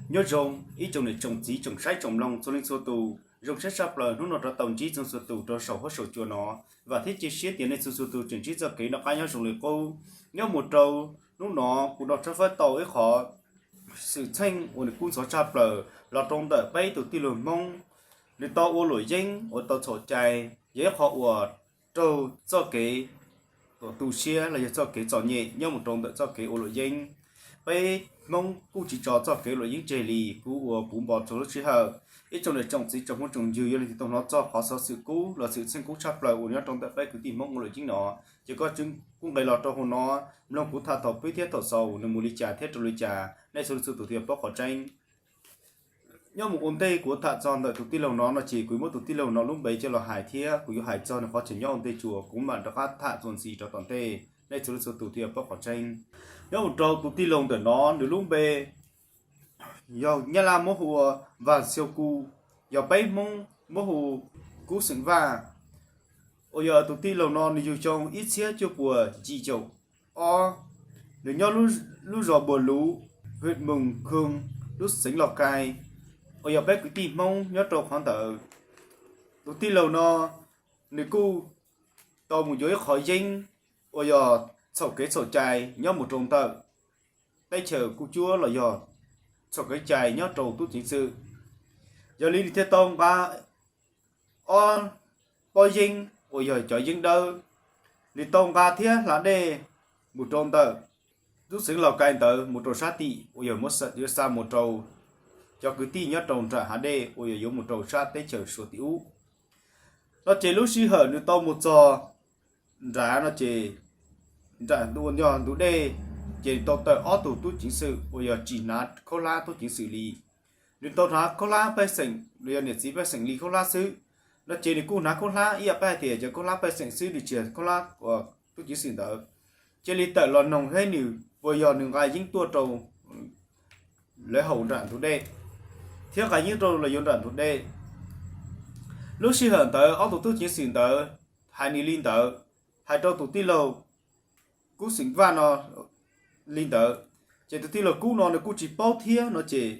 Nyob zoo ib tsoom niam tsoom txiv tsoom saib tsoom mloog txhua leej txhua tus, zoo siab tshaj plaws hnub no rov tau ntsib txhua txhua tus rau saum huab saum cua no. Vam thiab cia siab tias nej txhua txhua tus tseem ntsib txoj kev noj qab nyob zoo li qub. Nyob mus rau hnub no kuv nrog tshawb fawb tau ib qhov xwm txheej uas nws kub ntxhov tshaj plaws los rau ntawm peb tus tij laug Hmoob, nws tau ua luam yeeb uas tau txhaum cai, yog ib qho uas raug txoj kev tuam tu siab los yog txoj kev txom nyem nyob mus rau ntawm txoj kev ua luam yeeb. Peb Hmoob kuj tsis tso txoj kev luam yeeb tseg li. Kuv uas kuv npo txog lub sij hawm, ib tsoom niam tsoom txiv tsoom phooj tsoom ywg yog leej twg tau hnov txog qhov xov xwm kub los xwm txheej kub tshaj plaws uas nyob rau ntawm peb kwv tij Hmoob ua luam yeeb no, ces koj kuj nqis los rau hauv no mloog kuv tham thaum pib thiab thaum xaus nws mus li cas thiab rau li cas, nej txhua leej txhua tus thiaj paub qhov tseeb. Nyob mus ua ntej kuv tham txog ntawm tus tij laug no no ces kuv muab tus tij laug no lub npe coj los hais thiab kuv yuav hais txog nws qhov chaw nyob ua ntej tsuas kuv mam rov qab tham txuas ntxiv rau tom ntej, nej txhua leej txhua tus thiaj paub qhov tseeb. Nyob mus rau tus tij laug ntawm no nws lub npe yog Nyab Laj muab hu ua Vaj Xiau Ku, yog peb Hmoob muab hu Kub xeem Vaj, uas yog tus tij laug no nws yug xyoo ib txhiab cuaj puas yim caum ob. Nws nyob lub zos Npua Luv, hwm Moos Khoos, lub xeev Los Kai, uas yog peb kwv tij Hmoob nyob rau qhov ntawd. Tus tij laug no nws kuj tau mus yuav ib qhov yeeb uas yog txhaum kev txhaum cai nyob mus rau ntawm teb chaws kuj cuab los yog txhaum kev cai nyob rau tub ceev xwm. Yog li nws thiaj tau nqa ob pob yeeb uas yog cov yeeb dawb, nws tau nqa thiab hla dej mus rau ntawm lub xeev Los Kai ntawd mus rau sab tim uas yog yuav xa mus rau cov kwv tij nyob rau nram hav dej uas yog yuav mus rau sab teb chaws Suav tim ub. No ces lub sij hawm nws tau mus txog nrad no ces nram ntug dej, ces tau tawm ob tug tub ceev xwm uas yog tsis hnav khaub hlab tub ceev xwm li. Nws tau hnav khaub hlab pej xeem los yog niam txiv pej xeem li khaub hlab xwb. No ces nws kuj hnav khaub hlab ib yam peb hais tias cov khaub hlab pej xeem xwb, nws tsis hnav khaub hlab uas tub ceev xwm ntawd. Cia li tawm los noog thiab nws puas yog nws nqa yeeb tuaj rau lawv haus nram ntug dej, thiab nqa yeeb rau los yuav nram ntug dej. Lub sij hawm ntawd ob tug tub ceev xwm ntawd hais nws li ntawd, hais rau tus tij laug Kub xeem Vaj no li ntawd, ces tus tij laug Kub no nws kuj tsis paub thiab no ces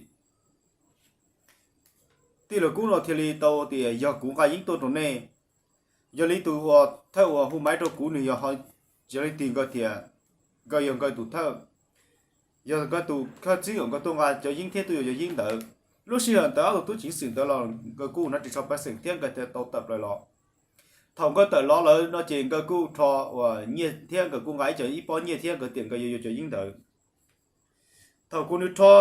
tij laug Kub no thiaj li tau tias yog kuv nqa yeeb tuaj rau nej. Yog li tus uas thawj uas hu maiv rau kuv nws yog ho, yog leej twg nkawd tias nkawd yog nkawd tus thawj, yog nkawd tus thawj txib uas nkawd tuaj nqa cov yeeb thiab tuaj yuav cov yeeb ntawd. Lub sij hawm ntawd ob tug tub ceev xwm ntawd los nkawd kuj hnav ris tsho pej xeem thiab nkawd thiaj tau tawm plaws los. Thaum nkawd tawm los lawm no ces nkawd kuj rho uas nyiaj thiab nkawd kuj nqa ib co ib pob nyiaj thiab nkawd tias nkawd yuav yuav cov yeeb ntawd. Thaum kuv nws rho,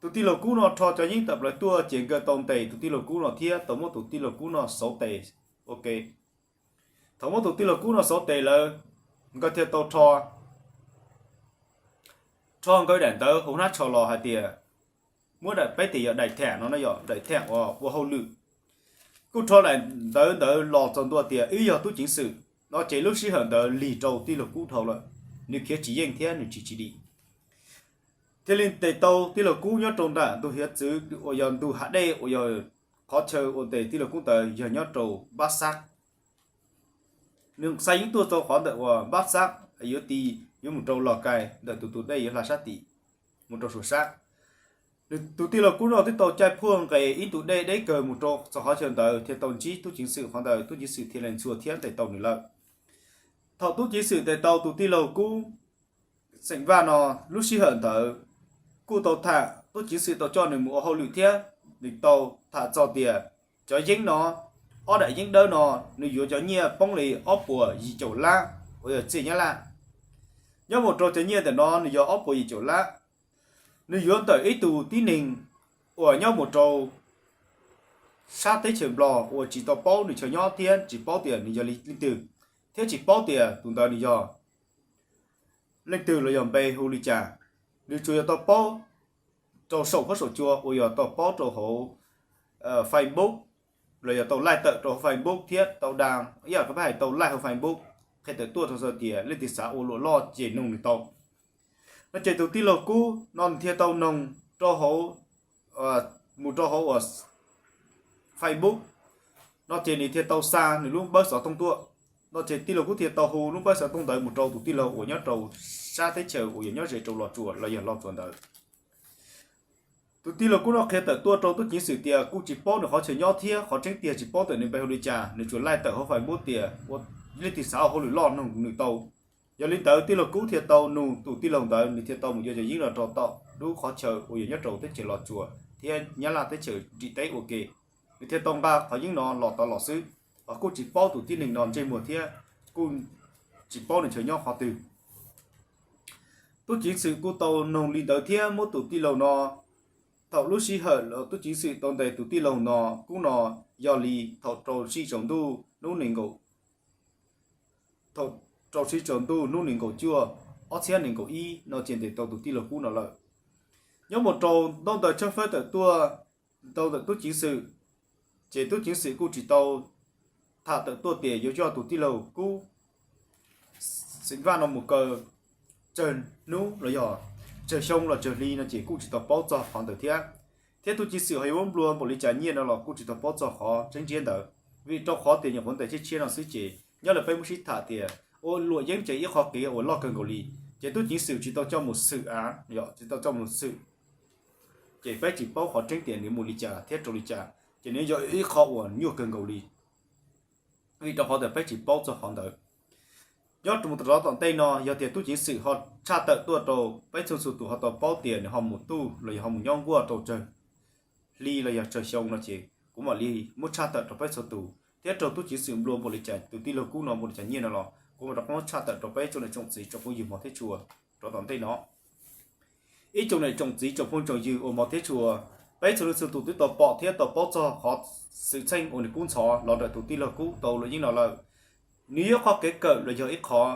tus tij laug Kub no rho cov yeeb tawm plaws tuaj ces nkawd tau ntes tus tij laug Kub no thiab tau muab tus tij laug Kub no xauv tes ua ke. Thaum muab tus tij laug Kub no xauv tes lawm, nkawd thiaj tau rho, rho nkawd daim ntawv hauv hnab tsho los hais tias, muab daim peb tes yog daim tham no no yog daim tham uas ua hauj lwm. Kuj rho daim ntawv ntawd los txog ntua tias wb yog tub ceev xwm no ces lub sij hawm ntawd lig rau tij laug Kub dhau lawm, nws khiav tsis yeej thiab nws tsis tsis dim. Thiaj li ntes tau tij laug Kub nyob rau nram ntug hiav txwv uas yog ntug hav dej uas yog qhov chaw uas ntes tij laug Kub ntawd yog nyob rau Npab Xab. Nws xa yeeb tuaj txog qhov ntawm uas Npab Xab yuav ti, yuav mus rau Los Kais ntawm tus tus dej yuav hla sab tim mus rau Suav sab. Nws tus tij laug Kub no twb tau caij phuaj nqes ib ntu dej deb kawg mus rau txog qhov chaw ntawd thiaj tau ntsib tub ceev xwm qhov ntawd, tub ceev xwm thiaj li ntxhua thiab ntes tau nws lawm. Thaum tub ceev xwm ntes tau tus tij laug Kub xeem Vaj no, lub sij hawm ntawd kuj tau tham, tub ceev xwm tau coj nws mus ua hauj lwm thiab nws tau tham txog tias cov yeeb no, ob daim yeeb dawb no, nws yuav cov nyiaj poob li ob puas yim caum lab uas yog txiaj Nyab Laj. Nyob mus rau cov nyiaj ntawm no nws yog ob puas yim caum lab. Nws yuav ntawm ib tug tib neeg uas nyob mus rau sab teb chaws Nplog uas tsis tau paub nws chaw nyob thiab tsis paub tias nws yog leej twg, thiab tsis paub tias tus ntawd nws yog leej twg los yog npe hu li cas. Nws tsuas yog tau paub rau saum huab saum cua uas yog tau paub rau hauv Facebook, los yog tau laij tawm rau hauv Facebook thiab tau da, ib yam li peb hais tau laij hauv Facebook, qhia tawm tuaj rau xav tias leej twg xav ua luam loj ces noog nws tau. No ces tus tij laug Kub no nws thiaj tau noog rau hauv, mus rau hauv uas Facebook, no ces nws thiaj tau xa nws lub npawb xov tooj tuaj. No ces tij laug Kub thiaj tau hu lub npawb xov tooj ntawd mus rau tus tij laug uas nyob rau sab teb chaws uas yog nyob ze rau Los Tsuas los yog Los Tsuas ntawd. Tus tij laug Kub no qhia tawm tuaj rau tub ceev xwm tias kuj tsis paub nws qhov chaw nyob thiab qhov tseeb tiag tsis paub tias nws npe hu li cas, nws tsuas laij tawm hauv Facebook tias ua leej twg xav ua hauj lwm loj nug nws tau. Yog li ntawd tij laug Kub thiaj tau nug tus tij laug ntawd, nws thiaj tau mus yuav cov yeeb no rau tom lub qhov chaw uas yog nyob rau teb chaws Los Tsuas thiab Nyab Laj teb chaws nrim teb ua ke. Nws thiaj tau nqa qhov yeeb no los tau los xwb, ho kuj tsis paub tus tib neeg no ntsej muag thiab kuj tsis paub nws chaw nyob qhov twg. Tub ceev xwm kuj tau noog li ntawd thiab muab tus tij laug no, thaum lub sij hawm tub ceev xwm tau ntes tus tij laug no Kub no yog li thaum rau sij tsaus ntuj hnub nees nkaum, thaum rau sij tsaus ntuj hnub nees nkaum cuaj ob txhiab nees nkaum ib no ces ntes tau tus tij laug Kub no lawm. Nyob mus rau ntaub ntawv tshawb fawb tawm tuaj rau ntawm tub ceev xwm, ces tub ceev xwm kuj tsis tau tham tawm tuaj tias yuav coj tus tij laug Kub Xeem Vaj no mus kaw tsawg hnub los yog tsawg xyoo los tsawg hli no ces kuj tsis tau paub txog qhov ntawd thiab. Thiab tub ceev xwm ho yuav muab nplua npaum li cas nyiaj no los kuj tsis tau paub txog qhov tseeb ntsiab ntawd, vim rau qhov tias nyuam qhuav ntes tshiab tshiab no xwb ces nyob lawv peb muab sib tham tias ua luam yeeb ces ib qhov kev uas loj kawg nkaus li, ces tub ceev xwm tsis tau coj mus xwm av, tsis tau coj mus xwm, ces peb tsis paub qhov tseeb tias nws mus li cas thiab rau li cas, ces nws yog ib qho uas nyuaj kawg nkaus li. Vim rau qhov tias peb tsis paub txog qhov ntawd. Nyob rau mus rov tom ntej no yog tias tub ceev xwm ho tshaj tawm tuaj rau peb txhua txhua tus ho tau paub tias nws ho mus tuj los yog ho mus nyob nkuaj rau tsawg hli los yog tsawg xyoo no ces kuv mam li muab tshaj tawm rau peb txhua tus thiab rau tub ceev xwm nplua npaum li cas tus tij laug Kub no npaum li cas nyiaj no los kuv mam rov qab muab tshaj tawm rau peb tsoom niam tsoom txiv tsoom phooj ywg hmov thiab tshua rov tom ntej no. Ib tsoom niam tsoom txiv tsoom phooj tsoom ywg uas hmov thiab tshua, peb txhua leej txhua tus twb tau pom thiab tau paub txog qhov xwm txheej uas nws kub ntxhov los ntawm tus tij laug Kub tau luam yeeb no lawm. Nws yog qhov kev kawm los yog ib qhov,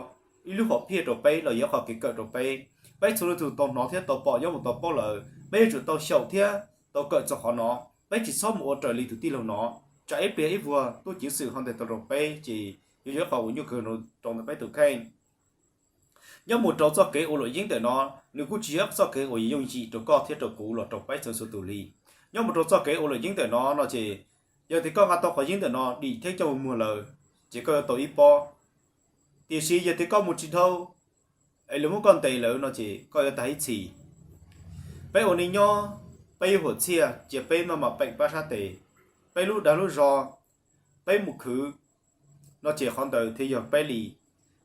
ib lub hom phiaj rau peb los yog ib qhov kev kawm rau peb. Peb txhua leej txhua tus tau hnov thiab tau pom nyob mus tau paub lawm, peb yuav tsum tau xyaum thiab tau kawm txog qhov no. Peb tsis txhob mus ua raws li tus tij laug no, tsam ib pliag ib vuag tub ceev xwm ho ntes tau rau peb ces yuav yog ib qhov uas nyuaj kawg rau ntawm peb tus kheej. Nyob mus rau txoj kev ua luam yeeb ntawm no, nws kuj tsis yog txoj kev uas yooj yim rau koj thiab rau kuv los rau peb txhua txhua tus li. Nyob mus rau txoj kev ua luam yeeb ntawm no no ces, yog tias koj nqa tau qhov yeeb ntawm no dim thiab coj mus muag lawm, ces koj yuav tau ib pob. Tiam sis yog tias koj mus tsis dhau, es lawv muab koj ntes lawm no ces koj yuav tag ib txhis. Peb ua neej nyob, peb yuav huam txhiaj cia peb maj mam peem pab sab tes, peb lub dag lub zog, peb mus khwv, no ces qhov ntawd thiaj yog peb li.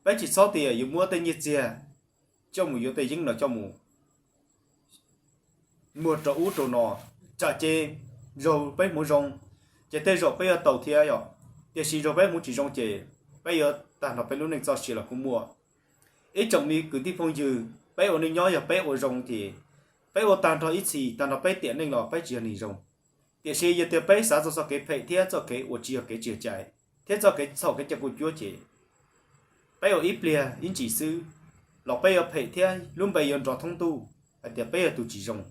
Peb tsis txhob tias yuav muab tej nyiaj txiag coj mus yuav tej yeeb no coj mus muag rau ub rau no, tsam ces zaug peb hmoov zoo, ces tej zaum peb yuav tau thiab yom. Tiam sis zaug peb hmoov tsis zoo ces peb yuav tag nrho peb lub neej txoj sia los kuj muaj. Ib tsoom me kwv tij phooj ywg, peb ua neej nyob yog peb ua zoo ces peb ua tag nrho ib txhis tag nrho peb tiam neej los peb tsis yog neeg zoo. Tiam sis yog tias peb xav txog txoj kev phem thiab txoj kev uas tsis yog kev tsim cai thiab txoj kev txhaum kev cai kuj cuab ces peb ua ib pliag ib ntsis xwb los peb yuav phem thiab lub npe yuav nrov thoob ntuj hais tias peb yog tus tsis zoo,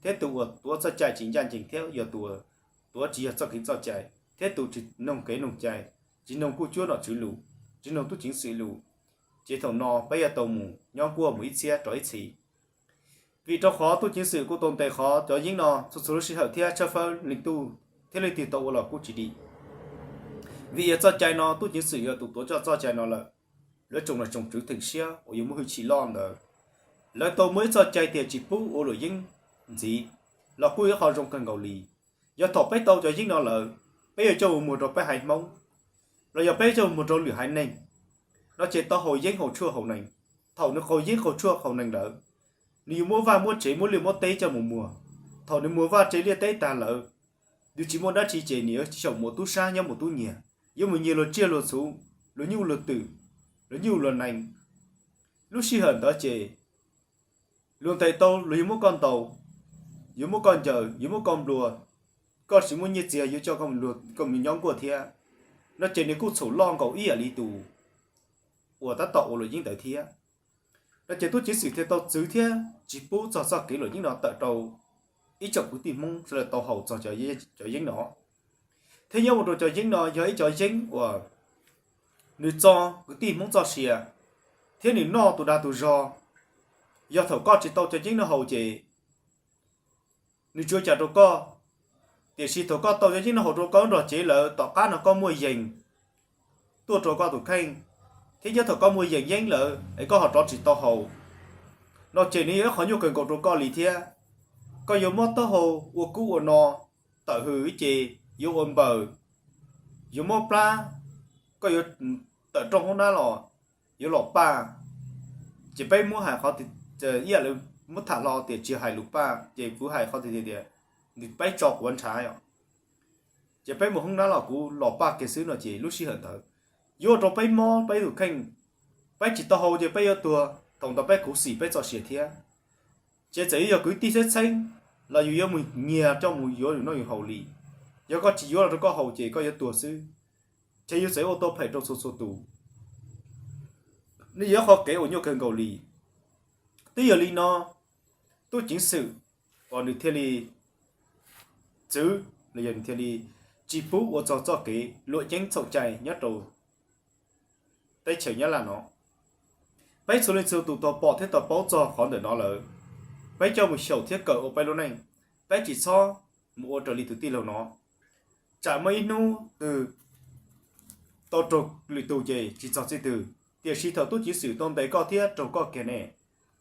thiab tus uas tuav txoj cai tsis ncaj ncees thiab yog tus uas tuav tsis yog txoj kev txoj cai, thiab tus tsis noog kev noog cai, tsis noog kuj cuab nom tswv lus, tsis noog tub ceev xwm lus, ces thaum no peb yuav tau mus nyob nkuaj mus ib txhiab rau ib txhis. Vim rau qhov tub ceev xwm kuj tau ntes qhov cov yeeb no txhua txhua lub sij hawm thiab tshawb fawb leej twg thiab leej twg tau ua los kuj tsis dim. Vim yog txoj cai no tub ceev xwm yog tus tuav coj txoj cai no lawm, lawv tsoom niam tsoom txiv theem siab uas yuav muaj hwj chim loj ntawd, lawv tau muaj ib txoj cai tias tsis pub ua luam yeeb ntxiv los kuj yog qhov zoo kawg nkaus li. Yog thaum peb tau cov yeeb no lawm, peb yuav coj mus muag rau peb haiv Hmoob los yog peb coj mus muag rau lwm haiv neeg, no ces tau haus yeeb haus tshuaj haus nees. Thaum nws qaug yeeb qaug tshuaj qaug nees lawm, nws yuav muab vaj muab tsev muab liaj muab teb coj mus muag. Thaum nws muag vaj tsev liaj teb tag lawm, nws tsis muaj dab tsi ces nws yuav xyaum mus tub sab nyob mus tub nyiag, yuav mus nyiag luag tsiaj luag txhu, luag nyuj luag twm, luag nyuj luag nees. Lub sij hawm ntawd ces luag ntes tau luag yuav muab koj ntaus, yuav muab koj ncaws, yuav muab koj nplua, koj tsis muaj nyiaj txiag yuav coj koj mus nyob nkuaj thiab, no ces nws kuj txhaum loj nkaus ib yam li tus uas tab tom ua luam yeeb ntawd thiab. No ces tub ceev xwm thiaj tau txwv thiab tsis pub txog txoj kev luam yeeb no tawm rau ib tsoom kwv tij Hmoob sawv daws tau haus txog cov yeeb no. Thiab nyob mus rau cov yeeb no yog ib cov yeeb uas nws txo kwv tij Hmoob txoj sia, thiab nws noj tus dag tus zog. Yog thaum koj tsis tau cov yeeb no haus ces nws tsis ua cas rau koj, tiam sis thaum koj tau cov yeeb no haus rau koj nrog cev lawm tom qab no koj muaj yees tuaj rau koj tus kheej, thiab nyob thaum koj muaj yees yeeb lawm es koj ho rov tsis tau haus, no ces nws yog ib qhov nyuaj kawg nkaus rau koj li thiab. Koj yuav muab taub hau ua kub ua no, tawm hws ces yuav ua npaws, yuav muab plab, koj yuav tawm rooj hoob nab los yuav los paj. Ces peb muab hais qhov, ib yam li muab tham hlo tias tsis hais lus paj, ces kuv hais qhov tias tias nws peb tso quav ntshav os. Ces peb mus hoob nab los kuv los paj kiag xwb no ces lub sij hawm ntawd yuav ua rau peb mob peb tus kheej, peb tsis tau hau ces peb yuav tuag, thaum ntawd peb khuv xim peb txoj sia thiab. Ces txawm yuav yog kwv tij txheeb txheeb los yus yuav mus nyiag coj mus yuav yus noj yus haus li. Yog koj tsis yuav los rau koj haus ces koj yuav tuag xwb. Ces yus txawm ua tau phem rau txhua txhua tus. Nws yog qhov kev uas nyuaj kawg nkaus li. Twb yog li no, tub ceev xwm uas nws thiaj li txwv los yog nws thiaj li tsis pub ua txog txoj kev luam yeeb txhaum cai nyob rau teb chaws Nyab Laj no. Peb txhua leej txhua tus tau pom thiab tau paub txog qhov ntawm no lawm, peb coj mus xyaum thiab kawm ua peb lub neej. Peb tsis txhob mus ua raws li tus tij laug no, tsam muaj ib hnub twg tau raug lwm tus ces tsis txog txij twg. Tiam sis thaum tub ceev xwm tau ntes koj thiab raug koj kiag ne,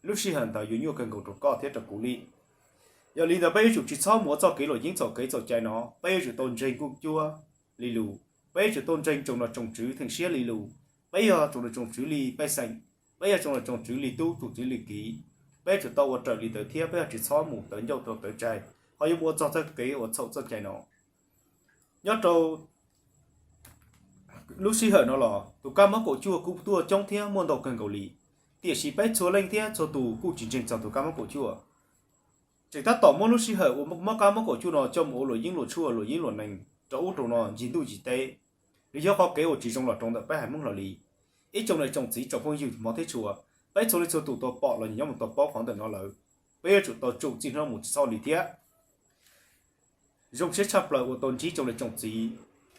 lub sij hawm ntawd yuav nyuaj kawg nkaus rau koj thiab rau kuv li. Yog li ntawd peb yuav tsum tsis txhob mus ua txoj kev luam yeeb txhaum kev txhaum cai no, peb yuav tsum tau ntseeg kuj cuab li lus, peb yuav tsum tau ntseeg tsoom nom tsoom tswv theem siab li lus. Peb yog tsoom nom tsoom tswv li pej xeem, peb yog tsoom nom tsoom tswv li tub tsoom tswv li kiv, peb yuav tsum tau ua raws li ntawd thiab peb yuav tsis txhob mus tawv ncauj tau tawv tsaig, ho yuav mus ua txog txoj kev uas txhaum txoj cai no. Nyob rau lub sij hawm no los tus kab mob kaum cuaj kuj tuaj coob thiab muaj ntau kawg nkaus li, tiam sis peb txhua leej thiab txhua tus kuj tsis ntseeg txog tus kab mob kaum cuaj. Tseem tab tom muab lub sij hawm uas mob kab mob kaum cuaj no coj mus ua luam yeeb luam tshuaj luam yeeb luam nees rau ub rau no ncig ntuj ncig teb. Nws yog qhov kev uas tsis zoo los rau ntawm peb haiv Hmoob hlo li. Ib tsoom niam tsoom txiv tsoom phooj ywg hmov thiab tshua, peb txhua leej txhua tus tau pom los nyob mus tau paub qhov ntawm no lawm, peb yuav tsum tau tsum txij hnub mus tsis txhob li thiab. Zoo siab tshaj plaws uas tau ntsib tsoom niam tsoom txiv,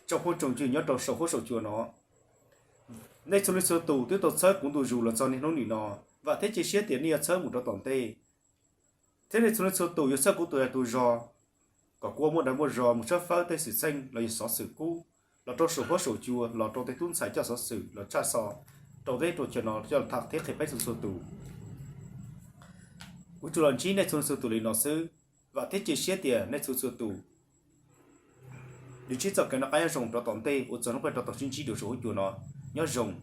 tsoom phooj tsoom ywg nyob rau saum huab saum cua no. Nej txhua leej txhua tus twb tau txhawb kuv ntu zus los txog niaj hnub nim no, vam thiab cia siab tias nej yuav txhawb mus rau tom ntej. Thiab nej txhua leej txhua tus yuav txhawb kuv tus dag tus zog kom kuv ua muaj dag muaj zog mus tshawb fawb tej xwm txheej los yog xov xwm kub los rau saum huab saum cua los rau tej tub ntxhais coj xov xwm los tshaj xov rau teb rau chaw no coj los tham thiab qhia peb txhua txhua tus. Kuv tsuas los ntsib nej txhua leej txhua tus li no xwb. Vam thiab cia siab tias nej txhua txhua tus yuav ntsib txoj kev noj qab nyob zoo rau tom ntej uas txog hnub peb rov tau sib ntsib dua saum huab cua no. Nyob zoo.